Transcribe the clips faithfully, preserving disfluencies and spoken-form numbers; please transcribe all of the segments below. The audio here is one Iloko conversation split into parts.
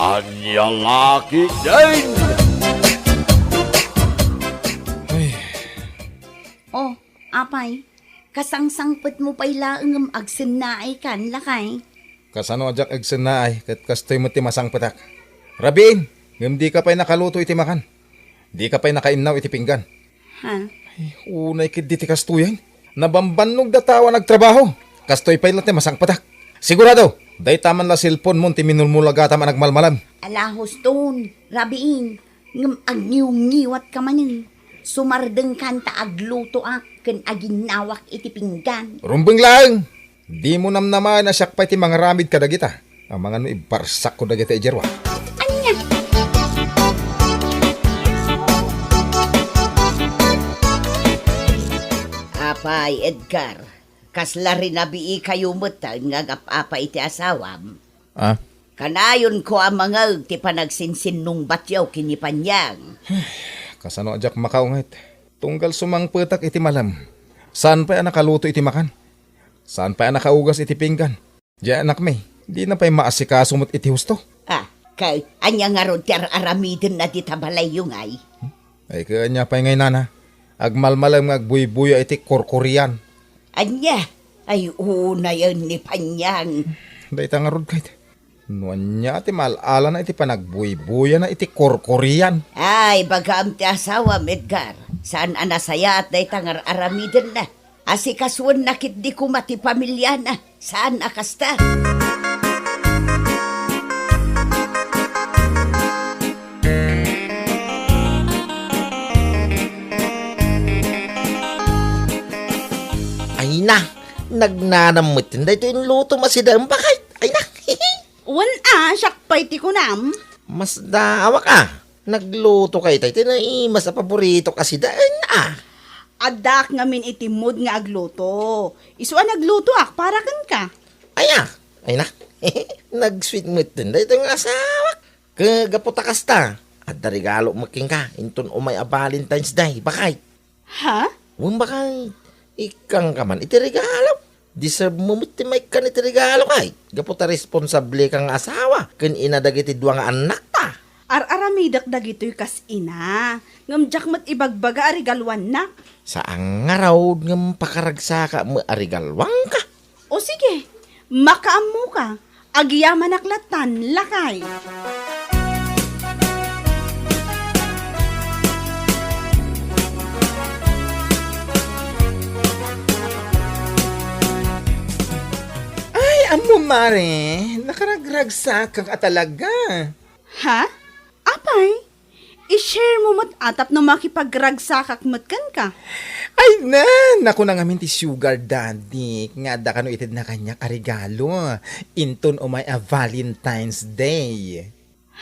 Ania la ketdin? Ay. Oh, apay, kasangsangpetmo pay laeng ngem agsennaaykan, lakay? Kasano a diak agsennaay, ket kastoy met ti masangpetak. Rabiin, ngem dika pay nakaluto iti makan. Dika pay nakainnaw iti pinggan. Ha? Ay, unay ketdi ti kastoyen. Nabambannogda ta awan agtrabaho. Kastoy pay la ti masangpetak. Sigurado, dayta man la cellphone-mon ti minulmulagatam a nagmalmalem. Ala, huston, rabiin, ngem agngiwngiwatka manen. Sumardengkan ta aglutoak ken aginnawak iti pinggan. Rumbeng laeng! Dimo namnamaen a siak pay ti mangaramid kadagita. Amangan no ibarsakko dagiti ijerwa. Ania? Apay, Edgar, kasla rinabiikayo metten nga agap-apa iti asawam? Ah? Kanayonko a mangeg ti panagsinsinnungbatyo ken ni Panyang. Kasano a diak makaunget? Tunggal sumangpetak iti malem, saan pay a nakaluto iti makan. Saan pay a nakaugas iti pinggan. Diay anakmi, dina pay maasikaso met iti husto. Ah, ket ania ngarud ti ar-aramidenna dita balayyo ngay? Ay, ket ania pay ngay, nana? Agmalmalem nga agbuybuya iti korkorian. Ania? Ay, unayen ni Panyang. Dayta ngarud, ket no ania ti maal-alana iti panagbuybuyana iti korkorian? Ay, bagam ti asawam, Edgar. Saan a nasayaat dayta nga ar-aramidenna. Asikasuenna ketdi koma ti pamiliana. Saan a kasta? Ay na, nagnanam met daytoy inlutom a sida, em, bakay? Ay na. Wen a, siak pay ti kunam. Masdaawak a. Nagluto kay tay ti naimas a paboritok a sida, en a. Addaak ngamin iti mood nga agluto. Isu a naglutoak para kenka. Ay a, ay na. Nag-sweet met daytoy nga asawak. Ke gapu ta kasta, adda regalo met kenka inton umay a Valentine's Day, bakay. Ha? Wen, bakay, ikkangka man iti regalo. Deserve mo met ti maikkan iti regalo, kay gapu ta responsable ka nga asawa ken ina dagiti dua nga annakta. Ar-aramidek dagitoy kas ina, ngem diak met ibagbaga a regaluannak. Saan ngarud ngem pakaragsaka met a regaluanka. O sige, makaammoka. Agyamanak lattan, lakay. Ay, ammo, mare, nakaragragsakak a talaga. Ha? Apay? I-share mo met a tapno makipagragsakak met kenka. Ay, na, nakuna ngamin ti sugar daddy nga adda kano itedna kaniak a regalo inton umay a Valentine's Day.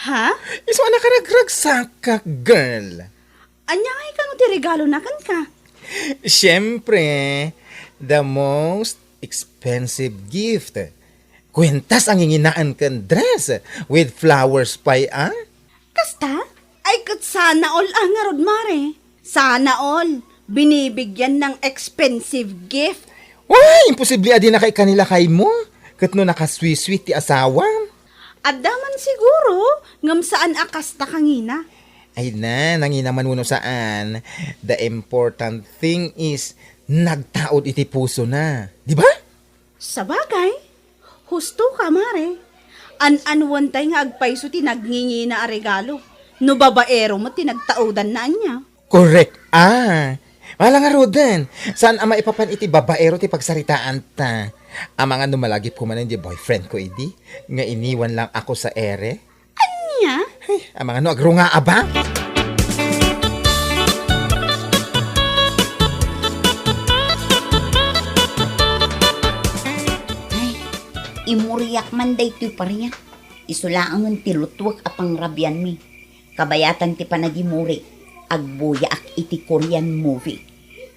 Ha? Isu a nakaragragsakak, girl. Ania ngay kano ti regalona kenka? Siempre, the most expensive gift. Kuentas a nginginaen ken dress with flowers pay a. Kasta? Ay, ket sana all a ngarud, mare. Sana all. Binibigyan ng expensive gift. Uy, imposible a di nakaikkan ni lakaymo. Ket no nakasweet-sweet ti asawam. Adda man siguro, ngem saan a kasta kangina. Ay na, nangina man wenno saan. The important thing is, nagtaud iti pusona. Di ba? Sabagay, husto ka, mare. An-anuentay nga agpayso ti nagngingina a regalo. No babaero met ti nagtaudanna ania. Correct. Ah, wala ngaruden. Saan a maipapan iti babaero ti pagsaritaanta. Amangan no malagipko manen di boyfriend ko idi, nga iniwan lang ako sa ere. Ania? Ay, amangan no agrungaa ba? Ay, imuriak man daytoy paria. Isu laengen ti luttuek a pangrabianmi. Kabayatan ti panagimuri, agbuyaak iti Korean movie.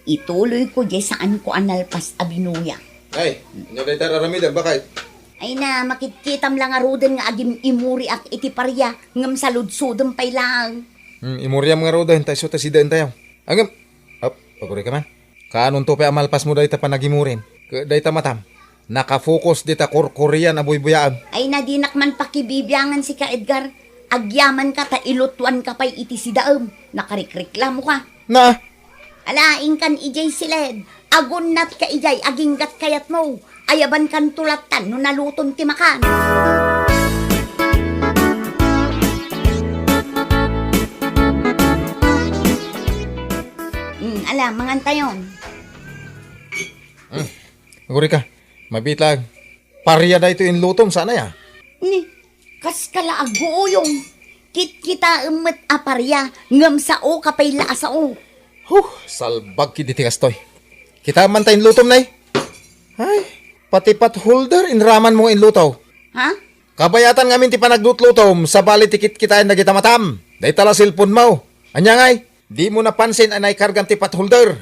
Ituloyko diay saanko a nalpas a binuya. Ay, ania dayta ar-aramidem, bakay? Ay na, makitkitam la ngaruden nga agim-imuriak iti paria, ngem saludsodem pay laeng. Hmm, imuriam ngaruden, ta isu ta sida entayo. Ngem, ap, aguray ka man. Kaanonto pay a malpasmo dayta panagimurim? Ket dayta matam, Nakafocus dita kurkurian a buybuyaem. Ay, nadinak man pakibibiangan sika, Edgar. Agyamanka ta ilutuanka pay iti sidaem. Nakarikriklamoka. Na? Ala, inkan idiay siled. Agunnatka idiay aginggat kayatmo. Ayabankanto lattan no naluton ti makan. Hmm, ala, mangantayon. Agurika, mabitlag. Paria daytoy inlutom, sana ya? Ni, kas kala aguuyong. Kitkitaem met a paria, ngem sao ka pay la a sao. Huh, salbag kidi ti kastoy. Kita man ta inlutom, nay. Ay, pati pot holder, inraman mo nga inluto. Ha? Kabayatan ngamin ti panaglutlutom, sabali ti kitkitaen dagita matam. Dayta la cellphone mo. Anya ngay? Di mo napansin a naikargam ti pot holder.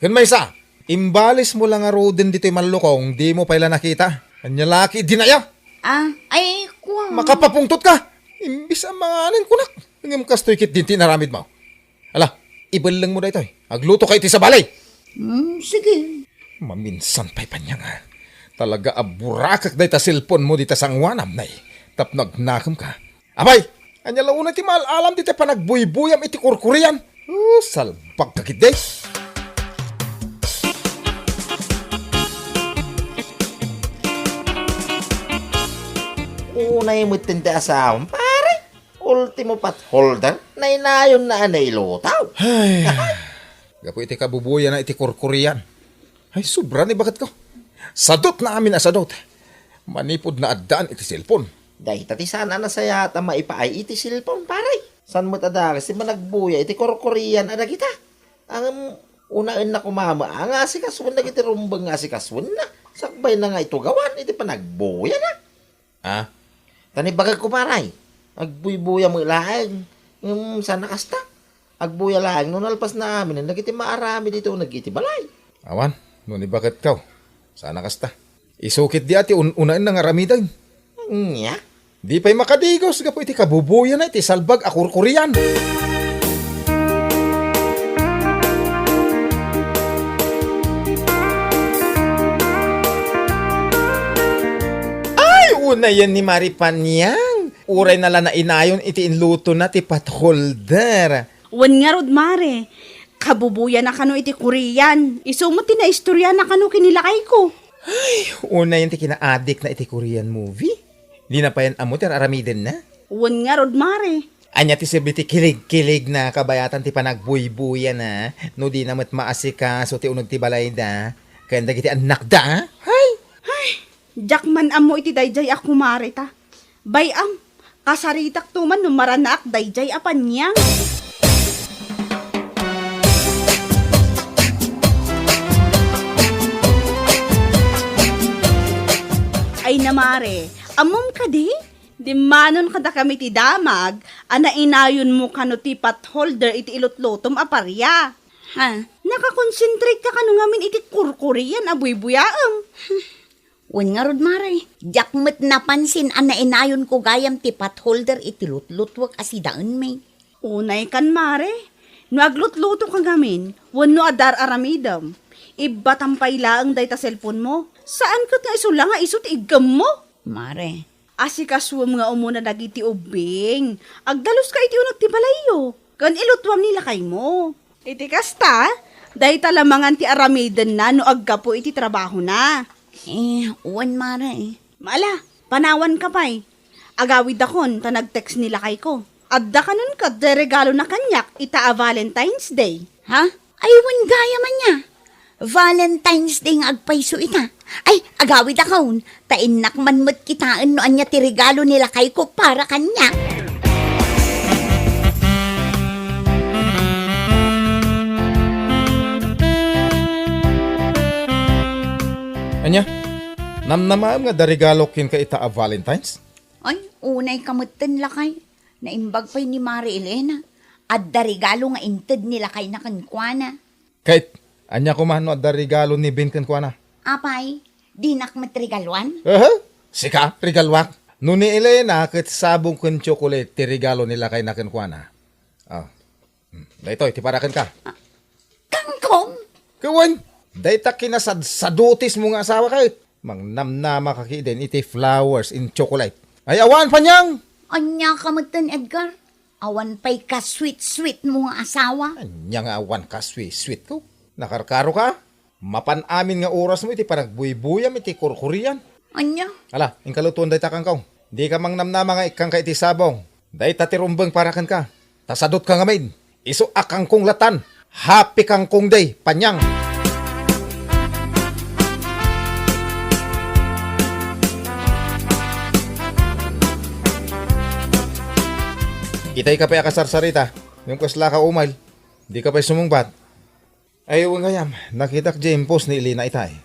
Ken maysa, imbalismo la ngaruden ditoy mallukong, di mo pay la nakita. Ania la ketdin aya? Ah, ay, kua. Makapapungtot ka! Imbis a manganen kunak, ngem kastoy ketdin ti inaramid mo. Ala, ibelleng mo daytoy. Agluto ka iti sabali. Hmm, sige. Maminsan pay paniang, ah. Talaga a burakek dayta cellphone mo dita sangoanam, nay. Tapno agnakem ka. Apay, ania la unay ti maal-alam dita panagbuybuyam iti kurkurian? Oh, salbag ka ketdi. Unay met ti asawam, pare. Ultimo pot holder, nainayonna a nailuto. Ay, gapu iti kabubuyana iti kurkurian. Ay, sobra ni baketko. Sadot na amin a sadot. Manipud naaddaan iti cellphone. Dayta ti saan a nasayaat a maipaay iti cellphone, pare. Saan met a dakes ti managbuya iti kurkurian a dagita? Ngem, unaenna koma met nga asikasuen dagiti rumbeng nga asikasuenna. Sakbayna nga itugawan iti panagbuyana. Ah? Ta naimbagko, pare, agbuybuya met laeng. Ngem, saan a kasta. Agbuya laeng no nalpasna aminen dagiti maaramid iti uneg iti balay. Awan, no naimbagko, saan a kasta. Isu ketdi a ti un-, unaenna nga aramiden. Ania? Di pay makadigos gapu iti kabubuyana iti salbag a kurkurian. Ay, unayen ni Mari Paniang. Urayna la nainayon iti inlutona ti pot holder. Wen ngarud, Mare, kabubuyana kano iti Korean. Isu met ti naistoriana kano ken ni lakayko. Ay, unayen ti kinaadikna iti Korean movie. Dina payen ammo ti ar-aramidenna. Wen ngarud, Mare. Ania ti serbi ti kilig-kiligna kabayatan ti panagbuybuyana no dina met maasikaso ti uneg ti balayda ken dagiti annakda? Hay! Hay! Diak man ammo iti daydiay a kumare ta. Bay-am, kasaritakto man no maranaak daydiay a paniang. Ay na, Mare, ammom kadi? Dimmanon kadakami ti damag a nainayonmo kano ti pot holder iti ilutlutom a paria. Ha? Nakakonsentrate ka kano ngamin iti kurkurian a buybuyaem. Wen ngarud, Mare, diak met napansin a nainayonko gayam ti pot holder iti lutlutuek a sidaenmi. Unay kan, Mare, no aglutluto ka ngamin, wenno adda ar-aramidem, ibbatam pay laeng dayta cellphone mo. Saan ket nga isu la nga isu ti iggemmo. Mare. Asikasuem nga umuna dagiti ubbing. Agdaluska iti uneg ti balayyo, ken ilutuam ni lakaymo. Iti kasta, dayta la mangan ti aramidenna no aggapu iti trabahona. Eh, wen, Mare. Ala, panawanka pay. Agawidakon ta nag-text ni lakayko. Adda kanon ket ti regalona kaniak ita a Valentine's Day. Ha? Ay, wen gayam ania. Valentine's Day nga agpayso ita. Ay, agawidakon ta innak man met kitaen no ania ti regalo ni lakayko para kaniak. Ania? Namnamaem nga adda regalo kenka ita a Valentine's? Ay, unayka metten, lakay. Naimbag pay ni Mare Elena. Adda regalo nga inted ni lakayna kenkuana. Ket, ania koma no adda regalo ni Ben kenkuana? Apay, dinak met regaluan? Aha, sika, regaluak. No ni Elena ket sabong ken tsokolate ti regalo ni lakayna kenkuana. Ah. Hmm, daytoy, ti para kenka. Kangkong? Ket wen, dayta kinasadsadutismo nga asawa ket. Mangnamnama ka ketdin iti flowers and chocolate. Ay, awan, Panyang! Ania ka metten, Edgar? Awan pay ka sweet-sweet mo nga asawa? Ania nga awan ka sweet-sweet ko? Nakarkaro ka? Mapan amin nga oras mo iti panagbuybuyam iti kurkurian. Ania? Ala, inka lutuon dayta kangkong. Dika mangnamnama nga ikkanka iti sabong. Dayta ti rumbeng para kenka. Ta sadutka ngamin. Isu a kangkong latan. Happy Kangkong Day, Panyang! Itay ka pay a kasarsarita. Ngem kasla ka umay. Dika pay sumungbat. Ay, wen gayam, nakitak diay post ni Elena itay.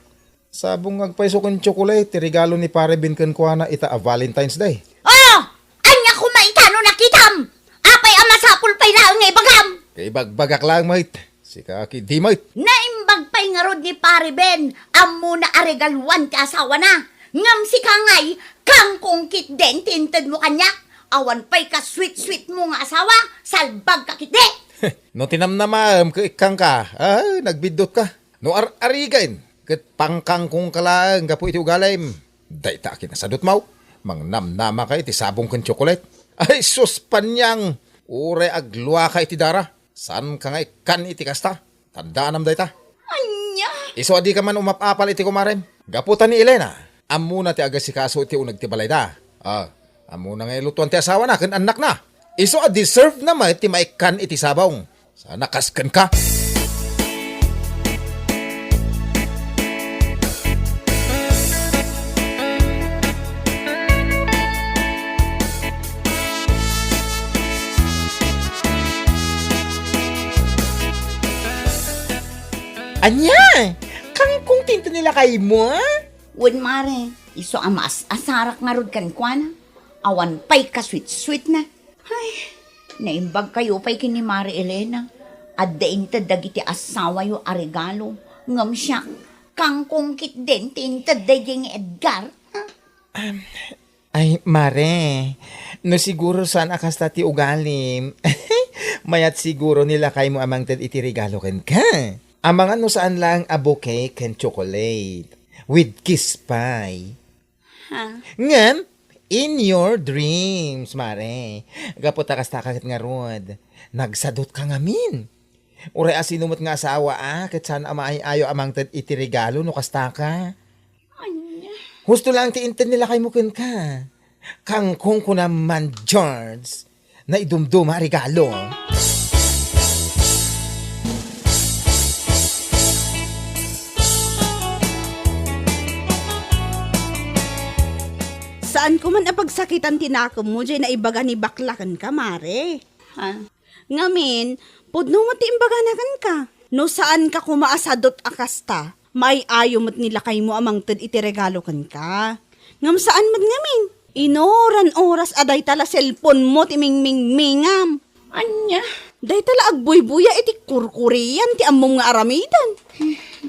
Sabong nga agpayso ken tsokolate ti regalo ni Pare Ben kenkuana ita a Valentine's Day. Oh! Ania koma ita no nakitam? Apay a masapul pay laeng nga ibagam? Kaibagbagak laeng met. Sika ketdi met. Naimbag pay ngarud ni Pare Ben, ammona a regaluan ti asawana. Ngem sika ngay, kangkong ketdin ti intedmo kaniak. Awan pay ka sweet-sweet mo nga asawa, salbag ka ketdi. No tinamnamam ket ikkanka, ah, nagbiddut ka. No ar-arigen, ket pangkangkong ka laeng gapu iti ugalim. Dayta a kinasadutmo, mangnamnama ka iti sabong ken tsokolate. Ay, sus, Panyang! Uray aglua ka iti dara. Saan ka nga ikkan iti kasta? Taddaanam dayta. Ania? Isu a dika man umap-apal iti kumarem. Gapu ta ni Elena, ammona ti agasikaso iti uneg ti balayda. Ah, ammona nga ilutuan ti asawana ken annakna. Isu a deserve na met ti maikkan iti sabong. Sana kas kenka. Ania? Kangkong ti inted ni lakaymo, a? Wen, Mare, isu a maas-asarak ngarud kenkuana. Awan pay ka sweet-sweet na. Ay, naimbag kayo pay ken ni Mare Elena. Adda inted dagiti asawayo a regalo. Ngem siak, kangkong ketdin ti inted daydiay nga Edgar. Ah. Ay, Mare, no siguro saan a kasta ti ugalim, mayat siguro ni lakaymo a mangted iti regalo kenka. Amangan no saan laeng a bouquet ken chocolate with kiss pay. Ha? Ngem, in your dreams, Mare. Gapu ta kasta ka ket ngarud, nagsadutka ngamin. Uray a sino met nga asawa a, ket saan a maay-ayo a mangted iti regalo no kasta ka. Ania? Husto laeng ti inted ni lakaymo kenka. Kangkong kunam man, George. Naidumduma a regalo. Saan ko man a pagsakitan ti nakemmo, diay naibaga ni bakla kenka, Mare. Ha? Ngamin, pudno met ti imbagana kenka. No saanka koma a sadut a kasta, maay-ayo met ni lakaymo a mangted iti regalo kenka. Ngem saan met ngamin. Inoran oras a dayta la cellphone mo ti mingmingmingam. Ania? Dayta la agbuybuya iti kurkurian ti ammom nga aramiden.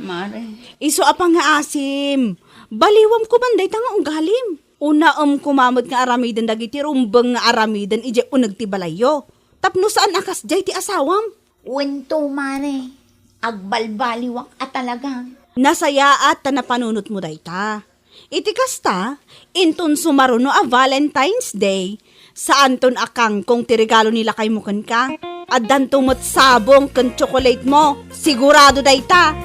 Mare. Isu a pangngaasim. Baliwam koman dayta nga ugalim. Unaem koma met nga aramiden dagiti rumbeng nga aramiden idiay uneg ti balayyo. Tapno saan a kasdiay ti asawam. Wen to, Mare. Agbalbaliwak a talaga. Nasayaat ta napanunotmo dayta. Iti kasta, inton sumaruno a Valentine's Day, saanton a kangkong ti regalo ni lakaymo kenka. Addanto met sabong ken tsokolatemo. Sigurado dayta.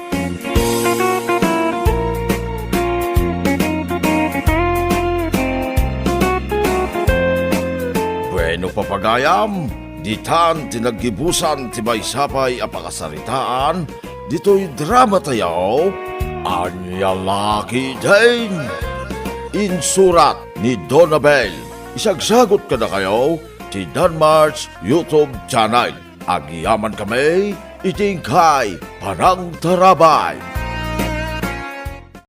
Bueno, papagayam, ditan ti naggibusan ti maysa pay a pakasaritaan ditoy dramatayo, Ania La Ketdin. Insurat ni Donabel. Isagsagut kadakayo ti Danmar's YouTube channel. Agyamankami iti inkay panangtarabay.